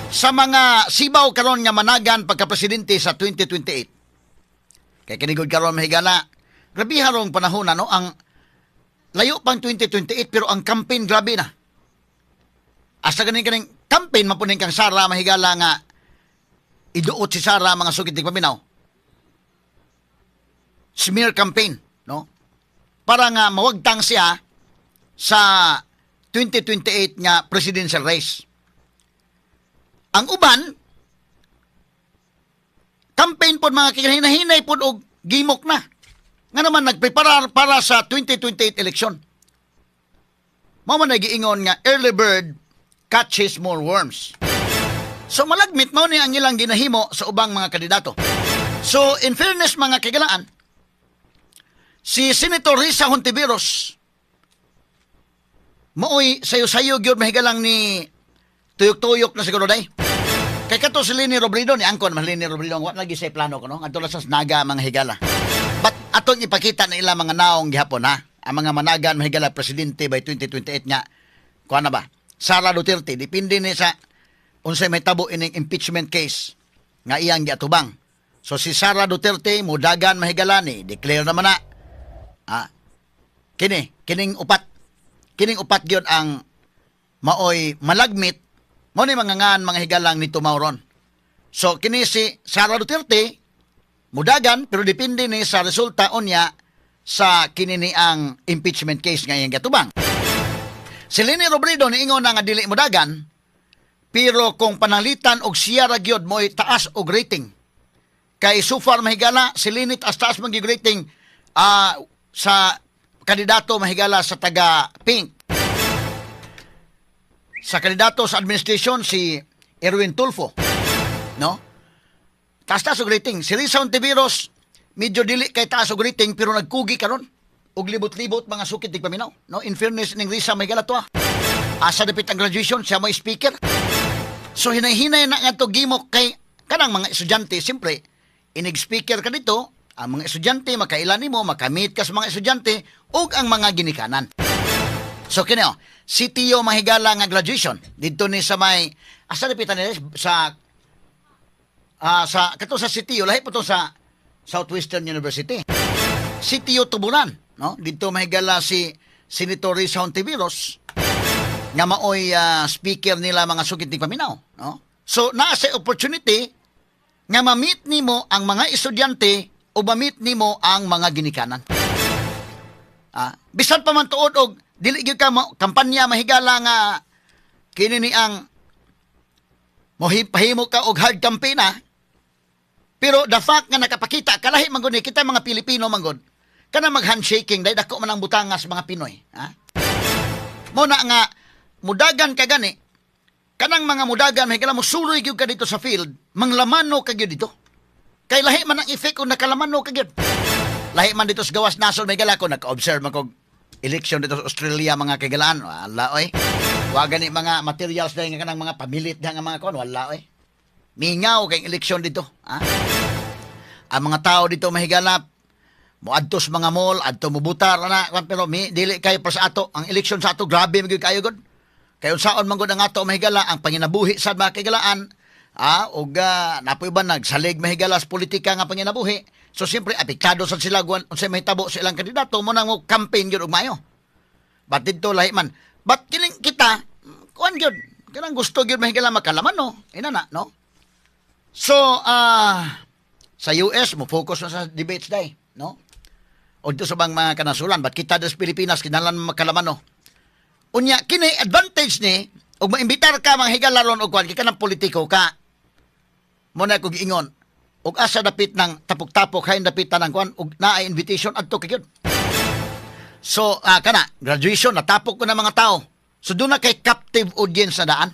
Sa mga sibaw karon nga managan pagka-presidente sa 2028. Kay kini gud karon, mahigala, grabe harong panahon na, no, ang layo pang 2028 pero ang campaign grabe na. Asa ganin kaning campaign mapunin kang Sara, mahigala, nga iduot si Sara, mga sugit paminaw. Smear campaign, no? Para nga mawagtang siya sa 2028 nga presidential race. Ang uban, campaign pod, mga kinahinay pod og gimok na. Nga naman nagpreparar para sa 2028 election. Mao man giingon nga early bird catches more worms. So malagmit mao ni ang ilang ginahimo sa ubang mga kandidato. So in fairness, mga kagalaan, si Senator Risa Hontiveros maoy sayo-sayo gyud, mahigalang, ni tuyok-tuyok na siguro day. Kay kato si Leni Robredo ni angkon man Leni Robredo, wa lagi sa plano ko, no, ngadto sa Naga, mga higala. But atong ipakita na ilang mga naong gihapon, ha. Ang mga managan, mahigala, presidente by 2028 nga kuan na ba? Sara Duterte, depende ni sa unsay may tabo ining impeachment case nga iyang giatubang. So si Sara Duterte mudagan, mahigala, ni declare naman na. Ah, kini kining upat. Kining upat gyud ang maoy malagmit mo ni mga ngan mga higalang ni Tumauron. So kini si Sara Duterte mudagan pero depende ni sa resulta unya sa kini ni ang impeachment case nga iyang gatubang. Si Leni Robredo niingon na nga dili mudagan pero kung panalitan og siya ra gyud mo'y taas og rating. Kay so far, mahigala, si Leni taas-taas man gyud rating sa kandidato, mahigala, sa taga Pink. Sa kandidato sa administration, si Erwin Tulfo, no? Taas-taas og rating. Si Risa Hontiveros medyo dili kay taas og rating pero nagkugi karon og libot-libot, mga sukit tig paminaw, no? In fairness ning Risa, may to, ah. Asa dapit ang graduation, siya may speaker. So hinay-hinay na nga to gimok kay kanang mga estudyante, siyempre, inig speaker ka dito, ang mga estudyante makailan nimo, makamit ka sa mga estudyante ug ang mga ginikanan. So kini oh, CTU, mahigala, nga graduation didto ni sa may asa dapitan nila sa sa kato sa CTU, lahi po to sa Southwestern University. CTU Tuburan, no? Didto, mahigala, si Senator Risa Hontiveros nga maoy speaker nila, mga sugit ni paminaw, no? So naa sa opportunity nga ma-meet nimo ang mga estudyante o ma-meet nimo ang mga ginikanan. Bisan pa man tuod og dili gyud ka mo kampanya, mahigala, nga kini ni ang mohipahimo ka og hard campaign, ah. Pero the fact nga nakapakita, kalahi man gud ni kita mga Pilipino man gud. Kana mag handshaking dahil dako man ang butanga sa mga Pinoy, ha? Mo na nga mudagan ka gani, kanang mga mudagan, mahigala, mo suroy gyud ka dito sa field, manglamano ka gyud dito. Kay lahi man ang effect kung nakalamano ka gyud. Lahi man dito sa gawas nasod, mahigala, ko naka-observe man kog election dito sa Australia, mga kagalaan. Wala oy. Wa gani mga materials dahil nga kanang mga pamilit nga mga kon, wala oy. Mingaw kay election dito, ha? Ang mga tao dito, mahigala, moadto sa mga mall, adto mobutar na, pero mi dili kayo pa sa ato. Ang election sa ato grabe man gyud kayo gud. Kay unsaon man gud ang ato, mahigala, ang panginabuhi sa mga kagalaan, ug napoy ba nagsalig, mahigala, sa politika nga panginabuhi. So siyempre apektado sad sila guan unsay mahitabo sa ilang kandidato mo nang mo campaign gyud og maayo. But didto lahi man. But kining kita kuan gyud kanang gusto gyud, mahigala, makalaman, no. Ina na, no. So sa US mo focus na sa debates day, no? O dito sa bang mga kanasuran, but kita sa Pilipinas kinahanglan makalaman, no. Unya kini advantage ni ug maimbitar ka, mga higala, ron og kuan kay kanang politiko ka. Mo na kog ingon ug asa dapit ng tapok-tapok hain dapit ng kuan ug naay invitation, adto kay gyud. So kana graduation natapok ko na mga tao. So doon na kay captive audience na daan.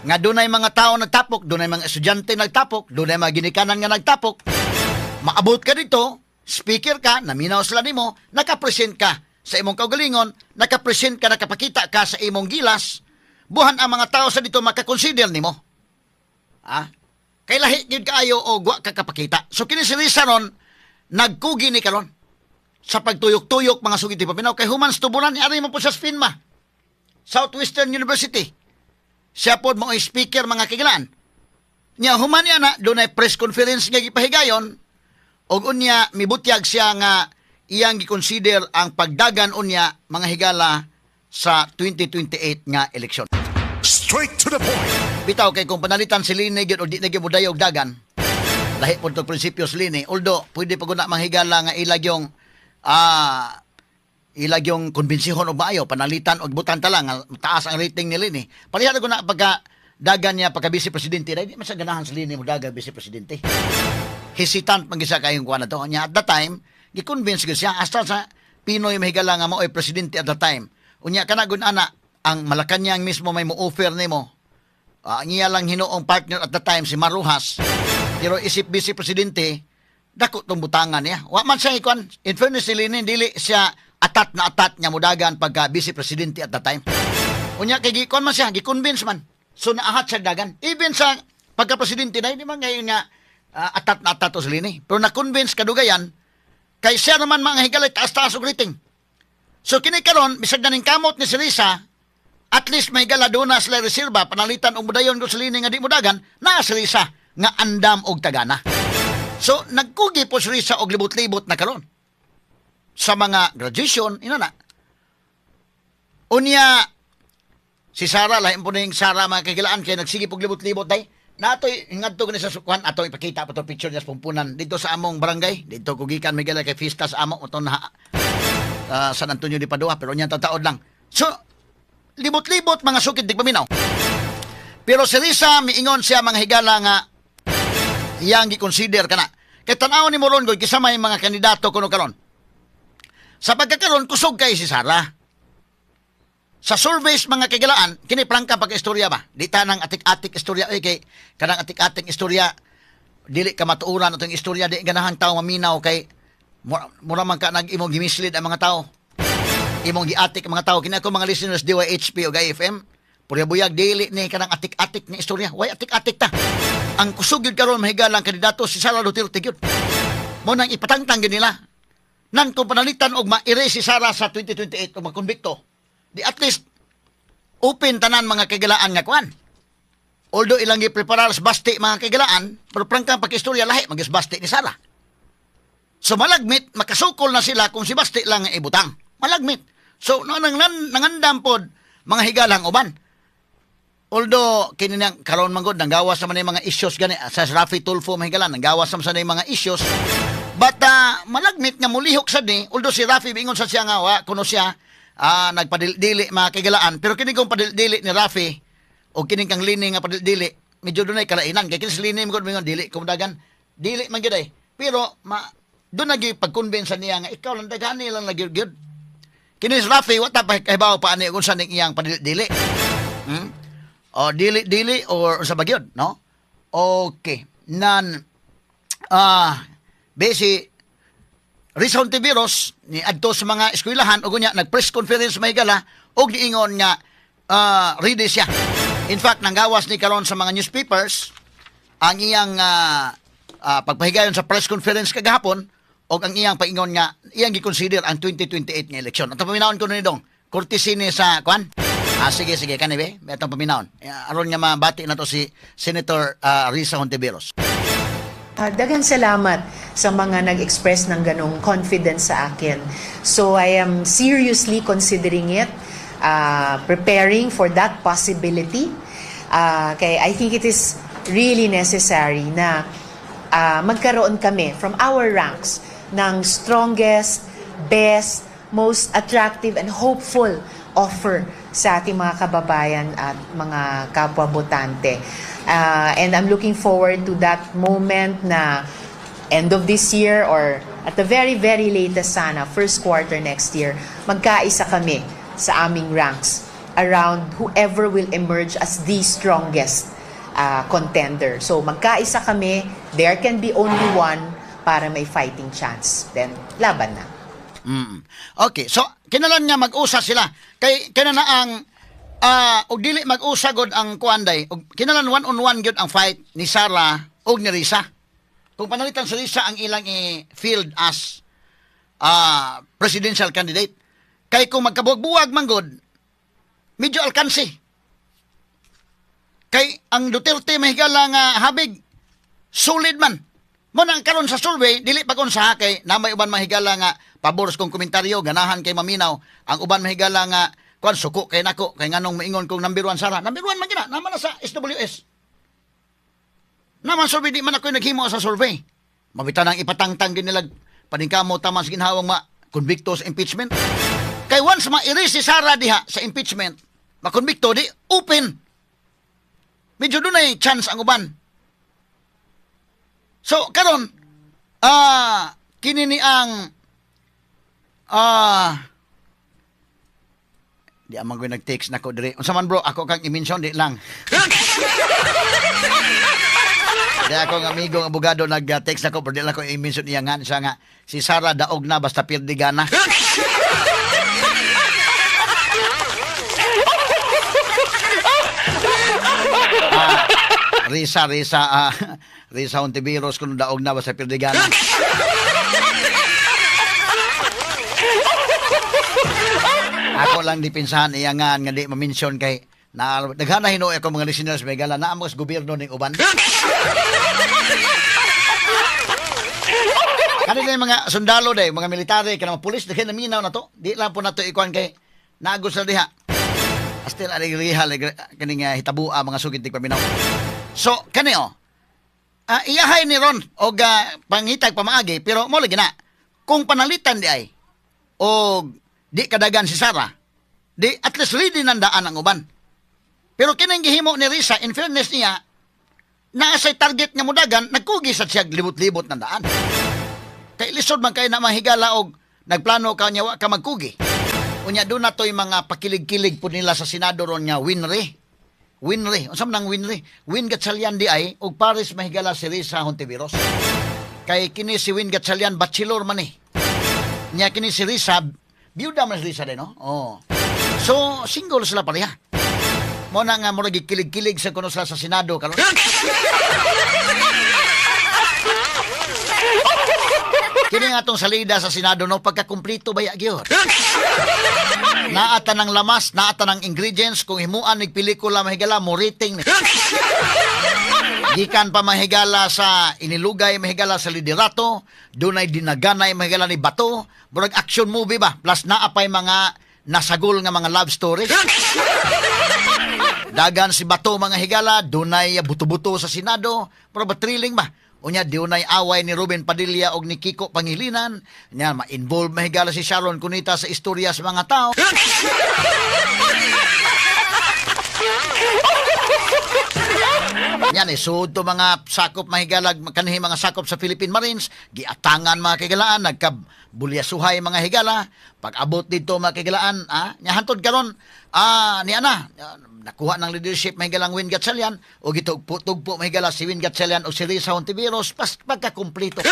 Nga dunay mga tao nagtapok, dunay mga estudyante nagtapok, dunay mga ginikanan nga nagtapok. Maabot ka dito, speaker ka, naminaw sila nimo, nakapresent ka sa imong kaugalingon, nakapresent ka, nakapakita ka sa imong gilas, buhan ang mga tao sa dito makakonsider nimo. Ah? Kay lahi gyud kaayo o wa ka kapakita. So kini si Risa ron, nagkugi ni karon sa pagtuyok-tuyok, mga sugiti paminaw, kay human Tuburan ni ari mo po sa Spinma. Southwestern University. Siya pod mo speaker, mga kahigalaan. Nya human niya na dunay press conference nga gipahigayon og unya mibutyag siya nga iyang gikonsider ang pagdagan unya, mga higala, sa 2028 nga eleksyon. Straight to the point. Bitaw kay kung panalitan si Leni gyud o di na gyud modayon og dagan, lahi pod to prinsipyo si Leni. Although pwede pa gud na, mga higala, nga ilag yung ilag yung konbensihon og maayo, panalitan og butan ta lang nga taas ang rating ni Leni. Pareha na gud na pagka dagan niya pagka vice presidente, dahil di man sa ganahan si Leni mo dagan vice presidente. Hesitant man gyud siya kayong kuan na to. Nya at the time, gi-convince gyud siya hasta sa PNoy, mahigala, nga mao'y presidente at the time. Unya kana gud ana ang Malacanang mismo may mo-offer nimo. Ang iya lang hinuong partner at the time si Mar Roxas. Pero isip vice presidente, dako tong butangan niya. Wa man siya ikuan. In fairness si Leni, dili siya atat na atat nga mudagan pagka vice presidente at the time. Unya kay gikuan man siya, gi-convince man. So naahat siya dagan. Even sa pagka presidente na, hindi man ngayon nga atat na atat to si Leni. Pero na-convince kadugayan, kay siya naman, mga higalay, taas-taas og rating. So kini karon bisag naning kamot ni si Risa, at least may gala doon na sila reserba, panalitan og mudayon ko sa Leni nga di mudagan, naa si Risa nga andam og tagana. So nagkugi po si Risa og libot-libot na karon sa mga graduation, ina na. Unya, si Sara, lahin po ning Sara, mga kahigalaan, kay nagsige pog libot-libot day. Natoy ngadto gani sa sukuan ato ipakita pa to picture niya sa pumpunan dito sa among barangay. Dito ko gikan may gala kay fiesta sa amo to na San Antonio de Padua, pero unya tataod lang. So libot-libot, mga sukid di paminaw. Pero si Risa, miingon siya, mga higala, nga iyang gi-consider kana. Kay tan-aw ni mo ron gud kinsa may mga kandidato kuno karon. Sa pagkakaron kusog kay si Sara. Sa surveys, mga kahigalaan, kini prangka pagka-istorya ba? Di ta nang atik-atik istorya oy, kay kanang atik-atik istorya dili ka matuoran atong istorya, di ganahan tao maminaw kay mura man ka nag imong gimislead ang mga tao. Imong giatik ang mga tao. Kini ako mga listeners DYHP o IFM, purya buyag dili ni kanang atik-atik ni istorya. Way atik-atik ta. Ang kusog gyud karon, mahigalang kandidato, si Sara Duterte gyud. Mo nang ipatangtang gyud nila. Nan kung panalitan og ma-erase si Sara sa 2028 o makonbikto, di at least open tanan, mga kahigalaan, nga kuan. Although ilang gipreparar sa Basti, mga kahigalaan, pero prangkang pag-istorya lahi magis Basti ni Sara. So malagmit makasukol na sila kung si Basti lang ang ibutang. Malagmit. So no, nangandam pod, mga higalang uban. Although kini nang karon man gud nanggawas naman yung mga issues gani sa Raffy Tulfo, mga higala, nanggawas naman sa mga issues. But malagmit nga mulihok sad ni, although si Raffy bingon sa siya nga wa kuno siya nagpadili, mga kahigalaan, pero kini kong padili ni Raffy o kining kang Leni nga padili, medyo dunay kalainan kay kini si Leni mo gud dili kumudagan, dili man gyud ay. Pero ma doon nagi pagkonbensa niya nga ikaw lang dagani lang lagi gyud. Kini si Raffy wa ta pa kahibaw pa ani kung sa ning iyang padili. O dili dili or sa bagyod, no? Okay. Nan besi Risa Hontiveros ni adto sa mga eskwelahan ug unya nag-press conference, mahigala, og niingon nga ready siya. In fact, nanggawas ni karon sa mga newspapers ang iyang pagpahigayon sa press conference kagahapon og ang iyang paingon nga iyang gi-consider ang 2028 nga eleksyon. Ato paminawon ko ni dong. Courtesy ni sa kuan. Sige sige kani be. Atong paminawon. Aron nga mabati na to si Senator Risa Hontiveros. Daghang salamat sa mga nag-express ng ganong confidence sa akin. So I am seriously considering it, preparing for that possibility. Kay I think it is really necessary na magkaroon kami from our ranks ng strongest, best, most attractive and hopeful offer sa ating mga kababayan at mga kapwa botante. And I'm looking forward to that moment na end of this year or at the very, very latest sana, first quarter next year, magkaisa kami sa aming ranks around whoever will emerge as the strongest contender. So magkaisa kami, there can be only one para may fighting chance. Then, laban na. Okay, so kinalan nga mag-usa sila. Kay kana na ang og dili mag-usa gud ang kuanday, og kinalan one on one gyud ang fight ni Sara og ni Risa. Kung panalitan si Risa ang ilang i-field as presidential candidate. Kay kung magkabuwag-buwag man gud, medyo alkansi. Kay ang Duterte, mahigala, nga habig solid man. Mo nang karon sa survey dili pa kon sa kay na may uban, mahigala, nga pabor sa kong komentaryo, ganahan kay maminaw. Ang uban, mahigala, nga kuan, suko kay nako kay nganong maingon kong number 1 Sara. Number 1 man gina naman na sa SWS. Naman survey, di man ako naghimo sa survey. Mabita nang ipatangtang din nila paningkamo tama sa ginhawang ma konbikto sa impeachment. Kay once ma-erase si Sara diha sa impeachment, makonbikto, di open. Medyo dunay chance ang uban. So karon kini ni ang di amang ko nag-text nako diri. Unsa man, bro, ako kang i-mention, di lang. Di ako ang amigo ng abogado nag-text nako pero di lang ko i-mention iya nga siya nga si Sara daog na basta pirdi gana. Risa, Risa, Risa Hontiveros kung daog na basta pirdi gana. Ako lang dipinsahan iya nga nga di ma-mention kay na daghan na hinuoy ako mga listeners may gala naa mo sa gobyerno ning uban. Kanila yung mga sundalo day, mga military, kanang mga pulis, daghan na minaw na to. Di lang po nato ikuan kay naagos na diha. Still aligriha kaning hitabua mga sugid tig paminaw. So kani oh. Iyahay ni ron og pangitag pamaagi pero mo lagi na kung panalitan di ay og di kadagan si Sara, di at least ready nang daan ang uban. Pero kining gihimo ni Risa, in fairness niya, naa say target nga mudagan, nagkugi sa siya libot-libot ng daan. Kay lisod man kay na mahigala og nagplano ka niya wa ka magkugi. Unya doon na to'y mga pakilig-kilig po nila sa Senado ron nga winre. Winre. Unsa man ang winre? Win Gatchalian di ay og pares mahigala si Risa Hontiveros. Kay kini si Win Gatchalian bachelor man eh. Nya kini si Risa, biyuda man si Risa din, no? Oh. So, single sila pareha. Mo na nga murag gikilig-kilig sa kuno sila sa Senado karon. Kini nga atong salida sa Senado, no, pagkakumplito baya gyud. Naata ng lamas, naata ng ingredients kung himuan nig pelikula, mahigala, mo rating ni. Gikan pa, mahigala, sa inilugay, mahigala, sa liderato, dunay dinaganay, mahigala, ni Bato, murag action movie ba, plus naa pay mga nasagol nga mga love story. Dagan si Bato, mga higala, dunay buto-buto sa Senado, pero ba thrilling ba? Unya dunay away ni Ruben Padilla og ni Kiko Pangilinan, nya ma-involve, mahigala, si Sharon Cuneta sa istorya sa mga tao. Yan eh, so to mga sakop, mahigala, kanhi mga sakop sa Philippine Marines, giatangan, mga kagilaan, nagkabulyasuhay, mga higala, pag abot dito, mga kagilaan, nya hantod karon, ni ana, nakuha ng leadership, mahigalang Win Gatchalian, o gitugpo-tugpo, mahigala, si Win Gatchalian o si Risa Hontiveros, pas pagkakumplito.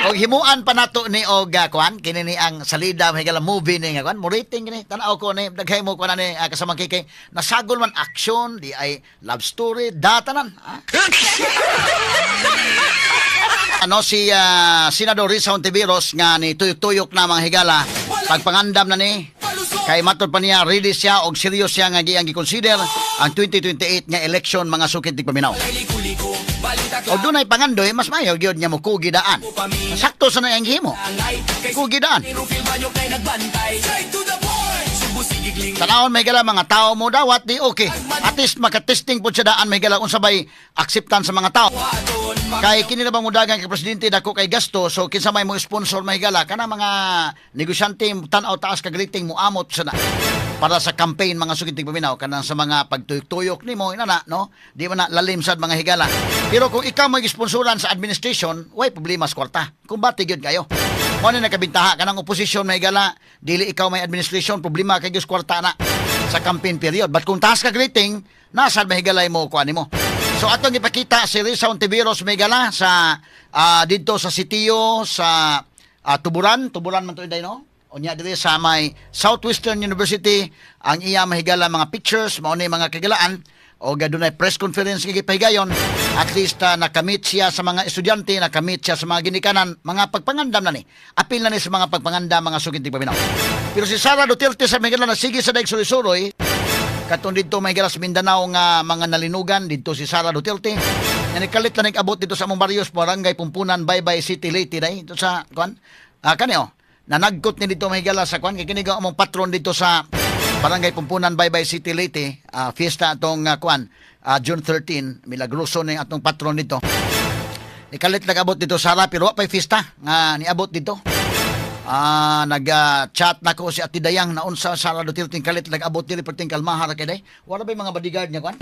Og himuan pa nato ni og kuan kini ni ang salida, mahigala, movie ni nga kuan mo rating kini, tan-aw ko ni daghay mo kuan ni kasamang kikay nasagol man action di ay love story datanan. Ano si Senador Risa Hontiveros nga ni tuyok-tuyok na, mga higala, pagpangandam na ni kay matod pa niya ready siya og serious siya nga giyang gi-consider ang 2028 nga election, mga sukit tig paminaw. O dunay pangandoy, mas mayo gyud nga mo daan. Sakto sa na ang gihimo. Kugi daan. Tanawon may gala mga tao mo dawat di okay. At least makatesting po siya daan, may gala, unsa bay acceptance sa mga tao. Kay kini na bang mudagan kay presidente dako kay gasto, so kinsa may mo sponsor, may gala, kana mga negosyante tan-aw taas kag rating mo amot sa na para sa campaign, mga sugid paminaw, kanang sa mga pagtuyok-tuyok nimo inana, no, di man na lalim sad, mga higala. Pero kung ikaw may sponsoran sa administration, way problema sa kwarta, kumbati gyud kayo. Mo ni nakabintaha kanang oposisyon, may higala, dili ikaw may administration, problema kay gyud kwarta na sa campaign period. But kung taas kag rating, nasa mahigalay mo kuan nimo. So atong ipakita si Risa Hontiveros, may gala, sa didto sa sitio sa Tuburan, Tuburan man to inday, no? Unya diri sa may Southwestern University ang iya, mahigala, mga pictures mao ni, mga kagilaan, o adunay press conference nga gipahigayon. At least nakamit siya sa mga estudyante, nakamit siya sa mga ginikanan, mga pagpangandam na ni. Apil na ni sa mga pagpangandam, mga sugid paminaw. Pero si Sara Duterte sa mga na sige sa daig suroy, katong dito may sa Mindanao nga mga nalinugan dito si Sara Duterte. Nga nikalit na nag-abot dito sa among barrios, Barangay Pumpunan, Baybay City, Leyte, day. Dito sa kuan. Ah, kani oh. Nanagkot ni dito may sa kuan kay kini among patron dito sa Barangay Pumpunan, Baybay City, Leyte, fiesta atong kuan, June 13, milagroso ni atong patron dito. Ikalit nag-abot dito Sara pero wa pay fiesta nga niabot dito. Nag-chat na ko si Ate Dayang na unsa Sara Duterte kalit nag-abot diri perting kalmaha ra kay day. Wala ba mga bodyguard niya kuan?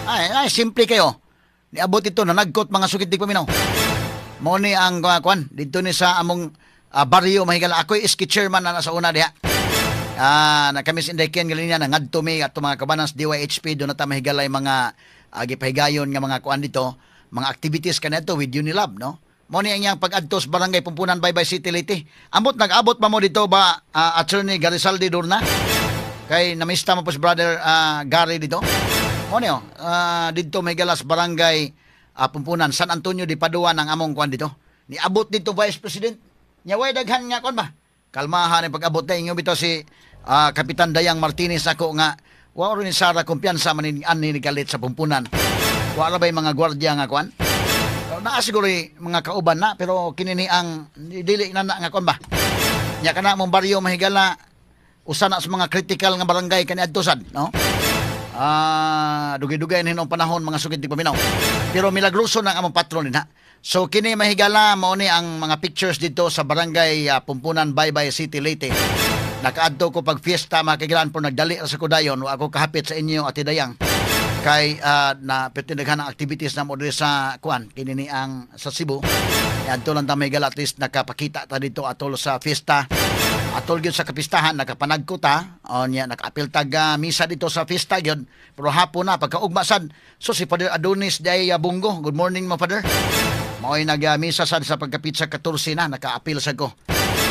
Ay, ay simple kayo. Niabot dito nanagkot, mga sugid di paminaw. Mo ni ang kuan dito ni sa among baryo mahigala. Ako'y iski chairman na nasa una diha. Na kami sa Inday Ken galinya na ngadto mi ato mga kabanan sa DYHP do na ta mahigalay mga gipahigayon nga mga kuan dito, mga activities kanadto with Unilab, no? Mo ni ang iyang pag-adto sa Barangay Pumpunan, Baybay City, Leyte. Ambot nag-abot pa mo dito ba, Attorney Garisaldi Durna? Kay namista mo po si brother Gary dito. Mo ni oh, didto may galas Barangay Pumpunan, San Antonio de Padua ang among kuan dito. Niabot dito Vice President. Nya way daghan nga kuan ba? Kalmahan ang pag-abot na inyo bitaw si Kapitan Dayang Martinez ako nga wa ni Sara kumpiyansa man ni ani ni kalit sa Pumpunan. Wa ra ba'y mga gwardiya nga kuan? Naa siguro mga kauban na pero kini ni ang dili na na nga kuan ba. Nya kana mong baryo mahigala usa na sa mga critical nga barangay kaniadto sad, no? Dugay-dugay na hinong panahon, mga sugid di paminaw. Pero milagroso na ang among patron din ha. So kini mahigala mao ni ang mga pictures dito sa Barangay Pumpunan, Baybay City, Leyte. Nakaadto ko pag fiesta, mga kagilan, po nagdali ra sa kudayon wa ako kahapit sa inyo, Ate Dayang. Kay na perti daghan ang activities na mo diri sa kuan kini ni ang sa Cebu. Adto lang ta mahigala, at least nakapakita ta dito atol sa fiesta. Atol gyud sa kapistahan nakapanagko ta o niya nakaapil tag misa dito sa fiesta gyud pero hapon na pagkaugma sad. So si Father Adonis Day Bungo, good morning mo, Father. Mao'y nag-misa sad sa pagkapit sa 14 na nakaapil sa ko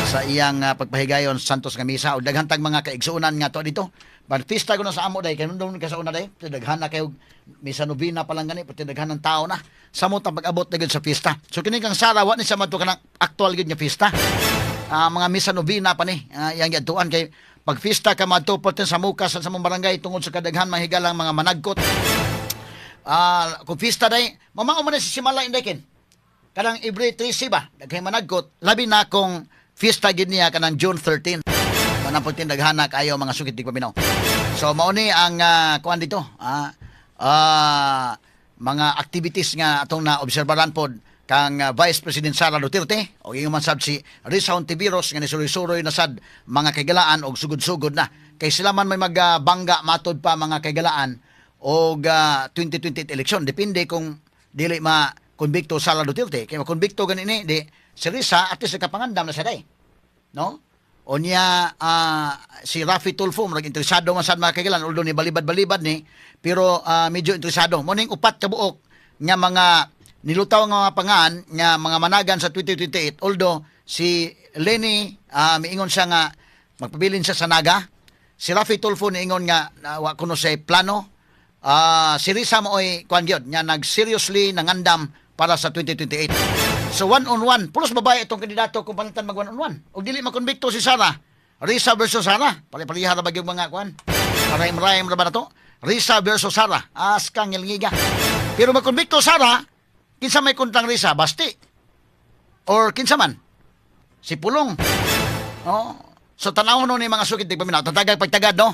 sa iyang pagpahigayon Santos nga misa og daghan tag mga kaigsuonan nga to dito. But fiesta ko na sa amo day kay nundong ka sa una day, daghan na kayo misa novena pa lang gani pati daghan ng tao na. Samot ang pag-abot na gyud sa fiesta. So kini kang Sara wa ni sa madto kanang aktual gyud nga fiesta. Mga misa novena pa ni iyang giadtuan kay pag fiesta ka madto pati sa mukas sa among barangay tungod sa kadaghan mahigalang mga managkot. Kung fiesta day, mamao man na si Simala Inday Ken. Kanang every 13 ba, daghay managkot, labi na kung fiesta gid niya kanang June 13. Kanang pagtin daghana kayo mga sukit di paminaw. So mao ni ang kuan dito, mga activities nga atong na-obserbaran pod kang Vice President Sara Duterte o ingon man sad si Risa Hontiveros nga nisuroy-suroy na sad mga kaigalaan og sugod-sugod na kay sila man may magbangga matod pa mga kaigalaan og 2028 election, depende kung dili ma konbikto Sara Duterte. Kay makonbikto gani ni di si Risa, at least nakapangandam na siya day, no? O niya si Raffy Tulfo murag interesado man sad mga kaigalan, although ni balibad-balibad ni pero medyo interesado mo ning upat ka buok nga mga nilutaw nga mga pangan nga mga managan sa 2028, although si Leni miingon siya nga magpabilin siya sa Naga. Si Raffy Tulfo niingon nga wa kuno siya plano. Si Risa maoy kuan gyud nga nag seriously nangandam para sa 2028. So one on one, pulos babae itong kandidato kung palitan mag one on one. Og dili makonbikto si Sara. Risa versus Sara. Pare-pareha ra ba yung mga kuan? Rhyme-rhyme ra ba na to? Risa versus Sara. Askang ngilngiga. Pero makonbikto Sara, kinsa may kontrang Risa? Basti. Or kinsa man? Si Pulong. Oh. So tanaw no ni mga sukit di paminaw. Tatagag pagtagad, no?